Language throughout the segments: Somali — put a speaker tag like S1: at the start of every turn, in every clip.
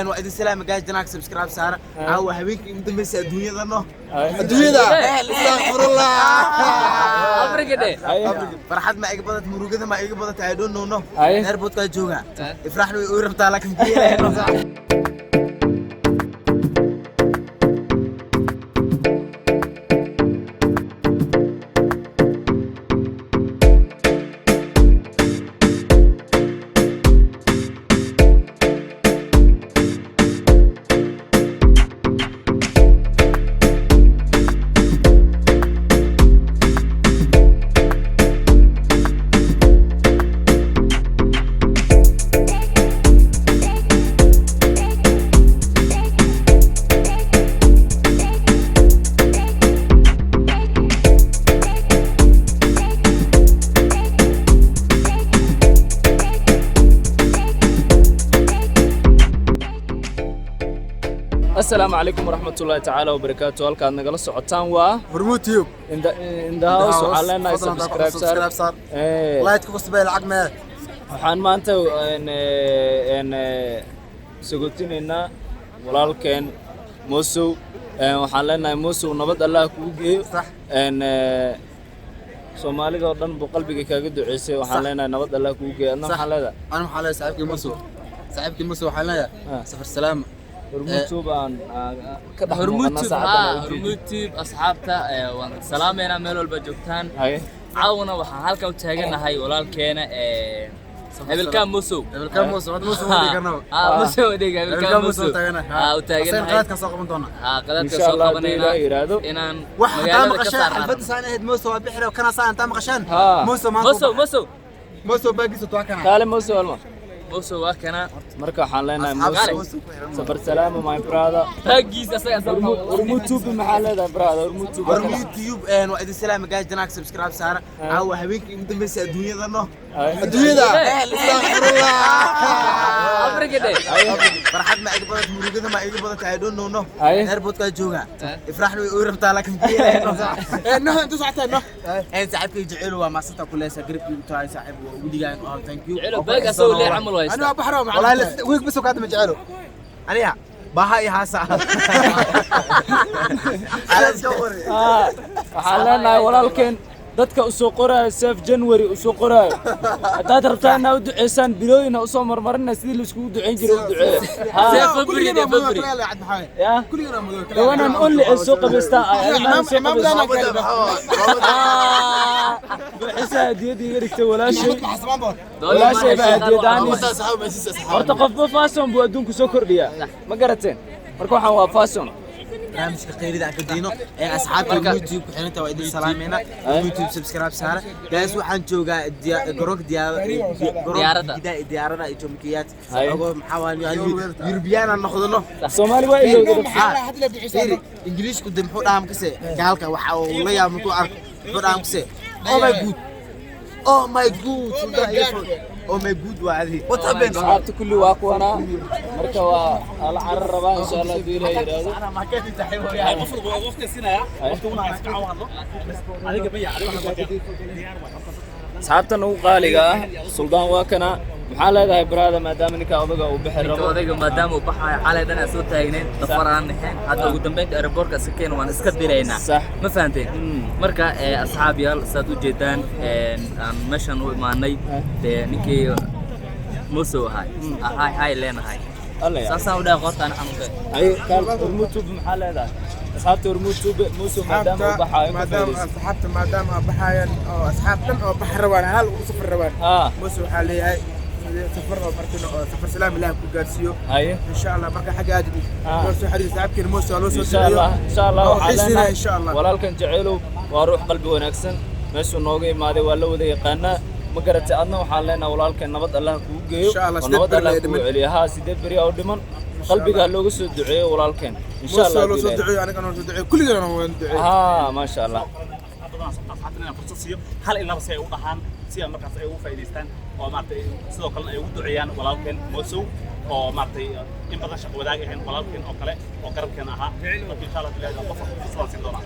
S1: Waa idin salaama guys, channelka subscribe saara. Caawa habeenkii ugu dambeysay adduunyada no.
S2: Adduunyada, astaghfirullah.
S3: Afrika dhe.
S1: Farxad ma iga badat, murugada ma iga badatay, I don't know no.
S4: Haye.
S1: Airportkaa joogaa. Ifraaxna way ii rabtaa, laakiin biyeelahayno.
S4: Asalaamu calaykum waraxmatullaahi tacaala wabarakaatu. Halkaad nagala socotaan waa
S2: Hormuud Tube.
S4: In the house. Waxaan leenahay subscribe
S2: subscribe
S4: saar.
S2: saar.
S4: Eh,
S2: Like ku qasbay lacag mee.
S4: Waxaan maanta sagotinaynaa walaalkeen Mosow. Waxaan leenahay, Mosow, nabad Allah kugu geeyo.
S2: Sax.
S4: Soomaalida oo dhan buu qalbiga kaaga duceysay. Waxaan
S2: Sax.
S4: leenahay nabad Allah kugu geeyo. Adna
S2: Sax.
S4: maxaan leedahay?
S2: Ana waxaa leeyahay saaxiibkii Muso, saaxiibkii Muso waxaan leeyahay safar salaama.
S4: Hormuud Tube aan ka dhex
S3: Hormuud
S4: muuqanaa
S3: Tube.
S4: saacadan
S3: Haa.
S4: aan u jeedin.
S3: Hormuud Tube, asxaabta, waan salaameynaa meel walba joogtaan.
S4: Haye.
S3: Caawana waxaan halka u taaganahay walaalkeena, hebelkaa Musow.
S2: Hebelkaa Muso, hadda Muso ma dhigi karnaba.
S3: Haa, Musow dhiga, hebelkaa
S2: Hebelkaa Muso
S3: Musow.
S2: taaganahay.
S3: Haa, u
S2: Asagan
S3: taaganahay.
S2: qadaadkan soo qaban doonaa.
S3: Haa, qadaadka
S4: Insha
S3: soo
S4: Allah haddii
S3: qabanaynaa
S4: Ilaah yidhaahdo.
S3: Inaan
S2: Wax hataa
S3: magaalada ka
S2: maqasheen
S3: saarnaa.
S2: Xalfadda saan ahayd, Muso waa bixiro kana saan intaa maqasheen.
S4: Haa.
S2: Muso maanta
S3: Musow, Musow.
S2: Muso baagiisa waa kana.
S4: Kaale Mosow alma.
S3: Musow waa kana.
S4: Marka waxaan leenahay
S2: Asxaabta
S4: Mosow,
S2: Muso ku xiran.
S4: safar salaama, my brother.
S3: Baagiisa asaga
S4: Hormuud Tube, maxaa leedahay, brother? Hormuud Tube waa kana.
S1: Hormuud Tube, waa idin salaama guys, channelka subscribe saara. Caawa habeenkii ugu dambeysay adduunyada no.
S4: Haye.
S2: Adduunyada, astaghfirullah.
S3: Afrika dhe.
S1: Farxad ma iga badat, murugada ma iga badatay, I don't know no.
S4: Haye.
S1: Airportkaa joogaa. Ifraaxna way ii rabtaa, laakiin biyeelahayno.
S2: Ee, noh, inta socoteen noh.
S1: Saaxiibkay jecel waa maasanta ku leesa garabkii u tahay saaxiib waa weligaan oo thank you.
S3: Jecelo baag asagoo lee camal
S2: Ani
S3: haysta.
S2: waa baxro. Wallahi week bas oo kaada ma jecelo.
S1: Aniga baha iyo haasa.
S4: Ah, waxaan leenahay walaalkeen, dadka usoo qoraayo sef January usoo qoraayo, haddaad rabtaan inaa u duceysaan, bilooyin ha usoo marmarina. Sidii laiskugu duceyn jiray u duceeya.
S3: See February dhe, February.
S4: Ya the one and only ee soo qabaystaa ah, arrimahan soo qabaystaa. Ah, buuxisa hadiyad iga dhigtay walaashay. Walaashay baa hadiyad ahaan. Horta qofba fashion buu adduunku soo kordhiyaa, ma garateen? Marka waxaan waa fashion.
S1: Barnaamijka qeyrida aan ka dayno ee asxaabta YouTube ku xiranta, waa idin salaameena. YouTube subscribe saara guys. Waxaan joogaa garoonka
S3: Diyaaradda.
S1: diyaarada, diyaarada iyo Jomikiyaat.
S4: Haye.
S1: Ogo maxaa waa Eurobiyaan aan noqdono.
S4: Soomaali waa ilowda.
S1: Fiiri, Ingiriisku de muxuu dhahaa makase? Gaalka waxa uu la yaabo markuu arko muxuu dhahaa makase? "Oh my good, oh my good." Oh my good, waa adi.
S2: What happened?
S4: Asxaabta kulli waa kuwanaa. Marka waa ala carar rabaa, insha Allah hadduu Ilaah yidhaahdo.
S5: Qof walba waa waqti siinaya, waqti una iska caaw hadlo adiga baya adiga.
S4: Asxaabtan ugu qaaliga ah, Suldaan waa kana. Maxaa leedahay, brother, maadaama ninka odaga uu bixi
S3: Ninka
S4: rabo?
S3: Odayga maadaama uu baxaayo, xalay dhan aan soo taagnayn, dafar aan nahayn, hadda ugu dambeynta airportka iska keen, waan iska diraynaa.
S4: Sax.
S3: Ma fahanteen? Marka asxaab yaal, saad u jeedaan, aan meeshan u imaanay dee ninkii Musow ahay ahay hay leenahay.
S4: Alla yaa.
S3: Saasaan u dhahay qoortaan xanuuntay.
S4: Ay kaal, Hormuud Tube, maxaa leedahay asxaabta Hormuud Tube? Musow maadaama uu baxaayo ka
S6: Maadaama
S4: faa'iidayso.
S6: Asxaabta maadaama ay baxayaan oo asxaab dhan oo bax rabaan, hal u safar rabaan, Muuse waxaa leeyahay safar oo markina oo safar salaam Ilaah ku gaarsiiyo.
S4: Haye.
S6: Insha Allah marka xagga aadid loo soo xariir saaxiibkeena Muuse waa loo soo
S4: Insha Allah, insha Allah.
S6: Oo
S4: Waxaa
S6: xiisinaya
S4: leenahay
S6: insha Allah.
S4: walaalkan Jaceylow waa ruux qalbi wanaagsan, meeshuu nooga imaaday waa la wada yaqaanaa, ma garatay? Adna waxaan leenahay walaalkan nabad Allah kugu geeyo
S6: Insha Allah,
S4: oo
S6: 8
S4: nabad
S6: beri
S4: Allah
S6: ayaa
S4: kugu
S6: dhiman.
S4: celiyo. Haa, 8 beri aa u dhiman. Qalbiga ha looga soo duceeyo walaalkeen, insha
S6: Muuse
S4: Allah
S6: waa loo soo
S4: haddii
S6: duceeyo, anigana waa soo duceeyo, kulligana waan duceeyo.
S4: Haa, maasha Allah.
S5: Badan asxaabta inaan fursad siiyo hal iyo laba si ay u dhahaan, si ay markaas ay ugu faa'iidaystaan oo maaragtay sidoo kalena ay ugu duceeyaan walaalkeen Mosow oo maaragtay in badan shaqo wadaag ahayn, walaalkeen oo kale oo garabkeen ahaa. Marka insha Allah bilahi qof fursadaan siin doonaa.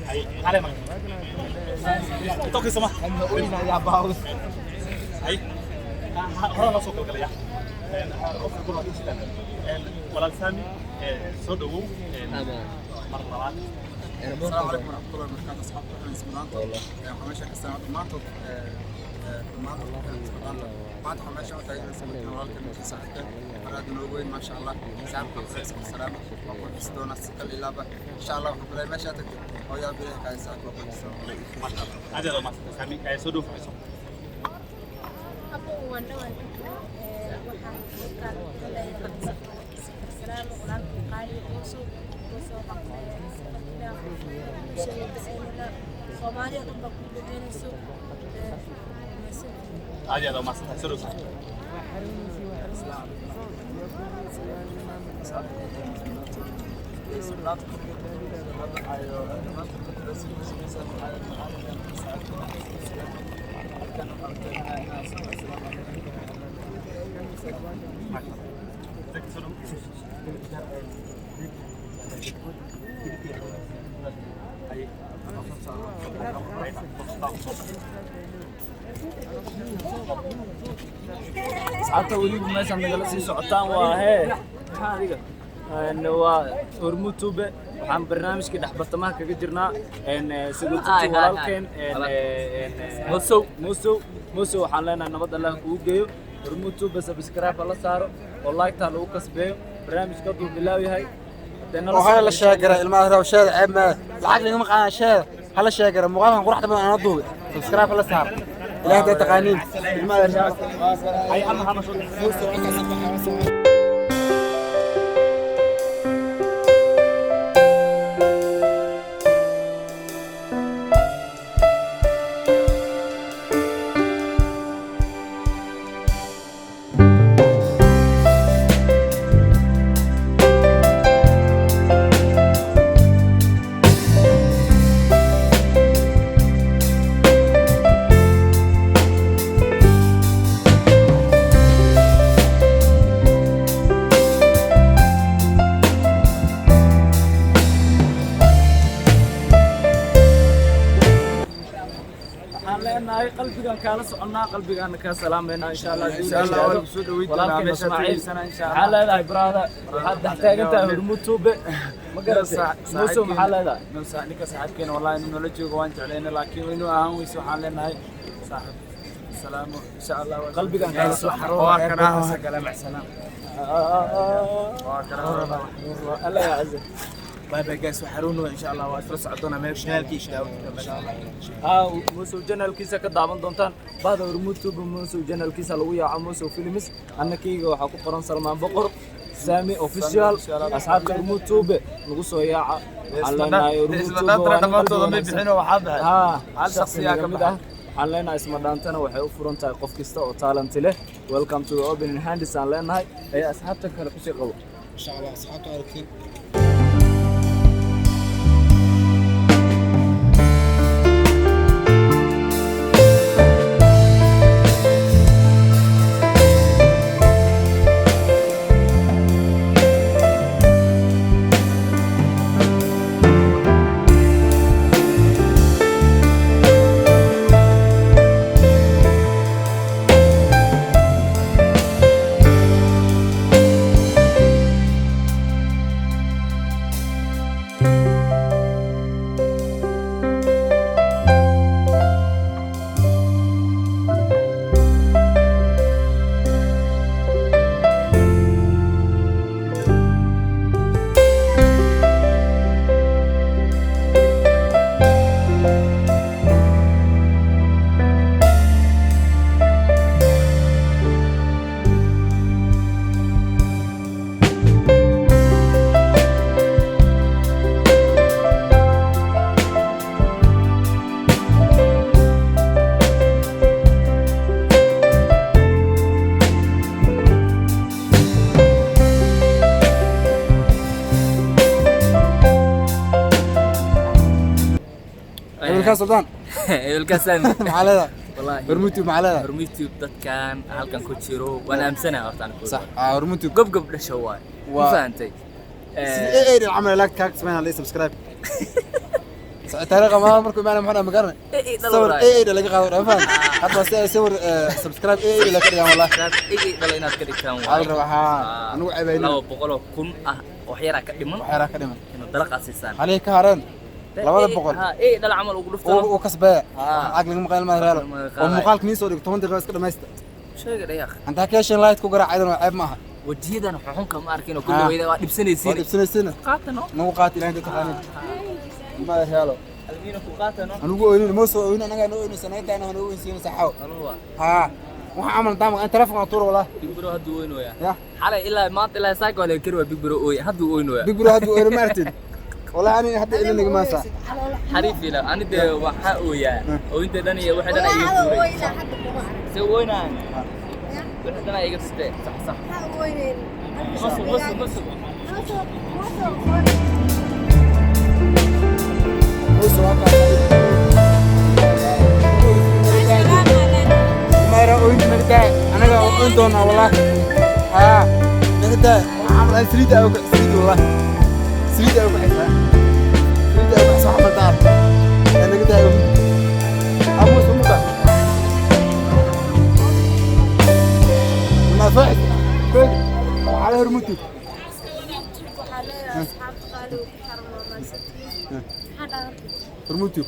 S5: Hay kale marka Toki sama. Hay hore loo soo galgalaya. Walaal Saami, soo dhawow mar labaad.
S2: السلام عليكم ورحمة الله وبركاته. أصحاب كلنا اسمدانتا وحماشة كسلامة دمانتو دمانتو اسمدانتا maanta waxaa meesha u taagan samaykan walaalkan ninkii saaxiibkan maraad noogu weyn, maasha Allah. Saaxiibka xusaysa salaama waa ku xisi doonaa si kal ilaaba, insha Allah. Waxaan bilay meesha tagto hooyaa bilaha kaay saaxiibka waa ku xisi doonaa.
S5: Maasha Allah, aad aad u mahadsantahay Saami. Soo dhawow Faiso.
S7: Abo, waan dhawaan. Waxaan halkaan ka leeyahay safar salaam walaalkii qaali Muusow. Muusow, waxaan ku leeyahay safar ilaah kusoo duceynayna, Soomaaliya dhan baa kuu duceynayso. Mahadsan.
S5: Aad iyo aad u mahadsantahay. Soo dhawow saaxiib. Soo dhawow.
S4: Asxaabta weliba meeshaan nagala sii socotaan waa hee, maxaa adiga waa Hormuud Tube. Waxaan barnaamijkii dhexbartamaha kaga jirnaa sagootintii
S3: Hi, hi, hi.
S4: walaalkeen
S3: Musow.
S4: Musow. Musow, waxaan leenahay nabad Allah kugu geeyo. Hormuud Tube subscribe ha la saaro oo like-ta lagu kasbeeyo. Barnaamijka hadduu bilaaw yahay haddee nala
S1: Oo hala
S4: socdo.
S1: Sheegara ilmaha raw sheeda, ceeb ma lacag lagama qaadan sheeda. Hala sheegara muuqaalkan quruxda badan ana duubay, subscribe hala saar. Ilaahay hadaa taqaaniin ilmaha.
S5: Hay hal mar soo.
S4: Waxaan leenahay qalbigaan kaala soconnaa, qalbigaana kaa salaamaynaa, insha Allah.
S6: Insha Allah, waa lagu soo dhaweyn doonaa
S4: Walaalkeena
S6: meesha
S4: Ismaaciil,
S6: tegaysana, insha Allah.
S4: maxaa leedahay brother? Waxaad dhex taagan tahay Hormuud Tube, ma garatay? Musow, maxaa leedahay?
S6: Ninka saaxiibkeena wallahi inuu nala joogo waan jeclayna, laakiin inuu ahaan weyse. Waxaan leenahay saaxiib salaamo, insha Allah.
S4: Qalbigaan kaala soconnaa.
S6: Waa kana kala macsalaam. Waa kana.
S4: Allah ya caza.
S1: Bye bye guys, waxaruuna insha Allah waa isla socdoona meel channelkiisa insha Allah.
S4: Haa, Musow channelkiisa ka daawan doontaan. Bahda Hormuud Tube, Musow channelkiisa lagu yaaco Musow Films. Annakayga waxaa ku qoran Salmaan Boqor Sami Official. Asxaabta Hormuud Tube nagu soo yaaca. Waxaan leenahay Hormuud Tube waa nin qalbi
S6: Dhammaantooda may
S4: wanaagsan.
S6: bixin oo waxaa baxay
S4: Haa,
S6: hal
S4: shakhsi
S6: shakhsiyaa
S4: naga
S6: ka
S4: mid
S6: baxay.
S4: ah. Waxaan leenahay isma dhaantana waxay u furan tahay qof kasta oo talent leh. Welcome to the opening hands aan leenahay ee asxaabta kale kusii qabo.
S2: Insha Allah, asxaabta aragtiin.
S1: Hebelkaa Sultan.
S3: Hebelkaa Saami.
S1: Maxaa leedahay?
S3: Wallaahi.
S1: Hormuud Tube maxaa leedahay?
S3: Hormuud Tube dadkan halkan ku jiro waan aamsanahay horta anigu.
S1: Sax, ah, Hormuud Tube.
S3: Gob gob dhasho waay. Ma fahantay?
S1: Sidee ay camal like kaag sameynaa, subscribe.
S2: Taariikha ma markuu imaanay muxuu dhahay magaranay sawir ee laga qaado dhan hadda si ay sawir subscribe ee la ka dhigaan wallahi
S3: ee dhala inaad ka dhigtaan
S2: waxaa la rabaa haa anugu ceebayna
S3: 200,000 ah wax yaraa ka dhiman
S2: wax yaraa ka dhiman
S3: inaad dalaqa siisaan
S2: halii ka hareen 200
S3: ee dhala camal ugu dhufto
S2: uu kasbaya lacag laga maqal ma reelo oo muuqaalka niin soo dhigo 10 daqiiqo iska dhamaysta
S3: sheega dhayaaq
S2: intaa ka heshin light ku garaacaydan waa ceeb maaha
S3: wajiyadan xuxunka ma arkin oo kulli weyda waa dhibsanaysiin
S2: waa dhibsanaysiin
S3: qaatano
S2: nagu qaat ilaahay dadka qaanid ma reelo
S3: almiina ku qaatano
S2: anugu ooynin ma soo ooynin anaga noo ooynin sanayda anaga noo ooynin saxaw ha waxa amal daam aan telefoon aan tuuro walaa
S3: Big Bro haduu ooynoya
S2: ya
S3: xalay ilaa maanta ilaa saaka wala kari waa Big Bro ooy haduu ooynoya
S2: Big Bro haduu ooyno ma artin والله أنا حتى إلا نجمع ساعة
S3: حريف لا أنا ده وحا أويا وأنت دنيا واحد أنا إيجا سوينا واحد أنا إيجا تستي صح صح مصر مصر مصر
S2: ما رأوا أنت مرتاح أنا قاعد أنت أنا والله ها نقدر عمل سريد أو سريد والله سريد أو بحسها سريد أو بحسها عمل دار أنا قدر أبو سمكة ما فعل فعل على هرمتي هرمتي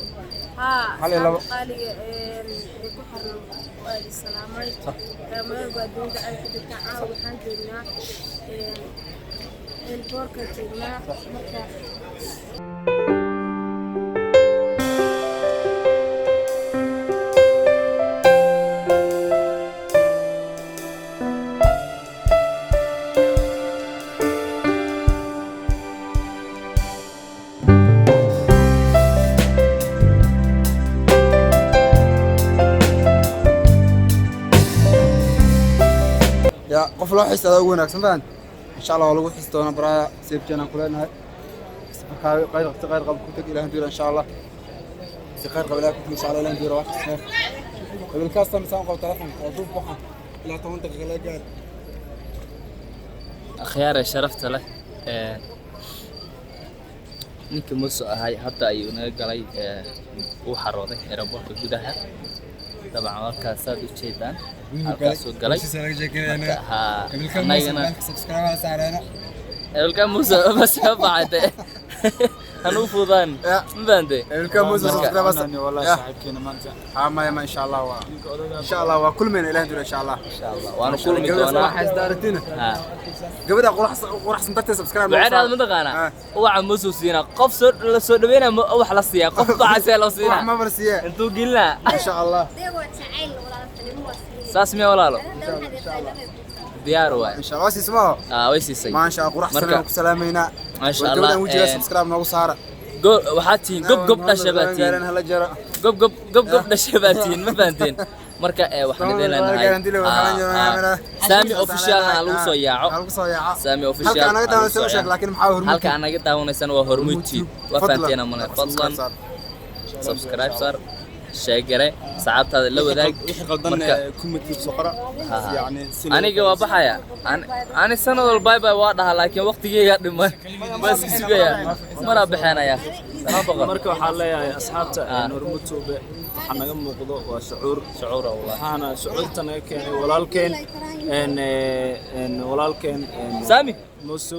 S7: ها قالي ku xirno waa salaamay meel baa dunida ay ku jirtaa caawa waxaan joognaa boorka joognaa marka
S2: يا qof loo xiisadaa ugu wanaagsan faan insha Allah waa lagu xiis doonaa baraya seebjana ku leenahay safarkaaga qayr qabta qayr qab ku tag ilaahay diira insha Allah si qayr qab ilaahay ku tag insha Allah ilaahay diira wax kasta qabil kaastan saan qab telefoon oo duub waxa ilaa 10 daqiiqo la gaar
S3: akhyaar sharafta leh ninka Muuse ahay hadda ayuu naga galay uu xarooday airportka gudaha dabcan halkaas aad u jeedaan halkaasuu galay qabilka Muuse bas bacde hanu fudaan ma baande
S2: qabilka Muuse subscribe wallahi saaxiibkeena maanta ha ma ma insha Allah waa insha Allah waa kulmeen ilaahay dura insha Allah
S3: insha Allah waana kulmi doonaa
S2: waxa isdaartina ha gabadha quraxsan darteed subscribe
S3: waxaan aad mataqaana waxa Muuse siina qof soo la soo dhaweynaa wax la siiyaa qof bacasee loo siinaa
S2: wax ma barsiye
S3: intuu gelinaa
S2: insha Allah
S3: saas miya walaalo diyaar waay
S2: insha Allah siisma
S3: way siisay
S2: ma insha Allah quraxsan ku salaameynaa
S3: ma sha Allah
S2: gabadhan wajiga subscribe noogu saara
S3: waxaad tihiin gob gob dhashay baad tihiin gob gob gob gob dhashay baad tihiin ma fahanteen marka waxaan idin leenahay Sami official na lagu soo yaaco Sami official
S2: halka anaga daawanaysan sheeg laakiin maxaa Hormuud
S3: halka anaga daawanaysan waa Hormuud TV waa fahanteen amana fadlan subscribe sar sheegare saxaabtaada la wadaag
S2: wixii qaldan comment soo qora yani
S3: aniga waa baxaya ani sanad walba bye bye waa dhahaa laakiin waqtigeyga dhiman baa iska sugaya maraa bixinaya
S4: marka waxaan leeyahay asxaabta Hormuud Tube waxa naga muuqdo waa shucuur
S3: shucuur
S4: waxaana shucuurta naga keenay walaalkeen walaalkeen
S3: Sami
S4: Muuse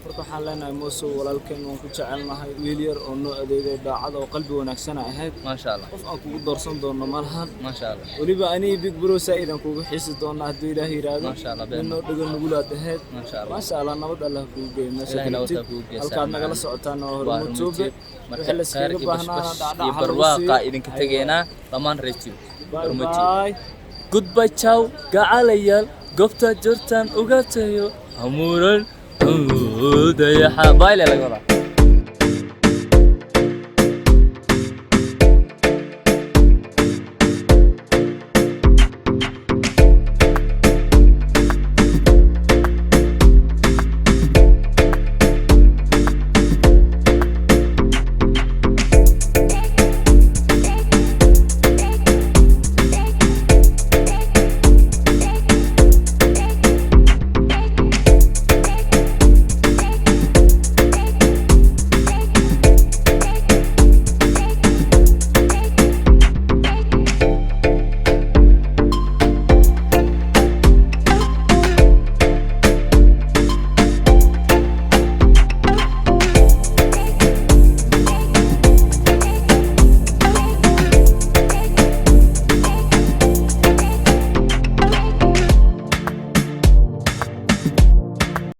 S4: marka waxaan leenahay Muuse walaalkeen waan ku jecelnahay wiil yar oo noo adeegay daacad oo qalbi wanaagsan ahayd
S3: ma sha Allah qof
S4: aan kugu doorsan doono ma lahan
S3: ma sha Allah
S4: waliba aniga Big Bro saaid aan kugu xiisi doono hadduu Ilaahay yiraahdo
S3: ma sha Allah
S4: noo dhago nugulaad ahayd
S3: ma sha Allah
S4: ma sha Allah nabad Allah kugu geeyo meesha
S3: halkaad
S4: nagala socotaan oo Hormuud Tube
S3: marka khayr iyo bashbash iyo barwaaqa idinka tegeynaa dhammaan reetib Hormuud Tube goodbye ciao gacalayaal goobta joortaan uga tayo hamuuran dayaxa bayle laga wadaa.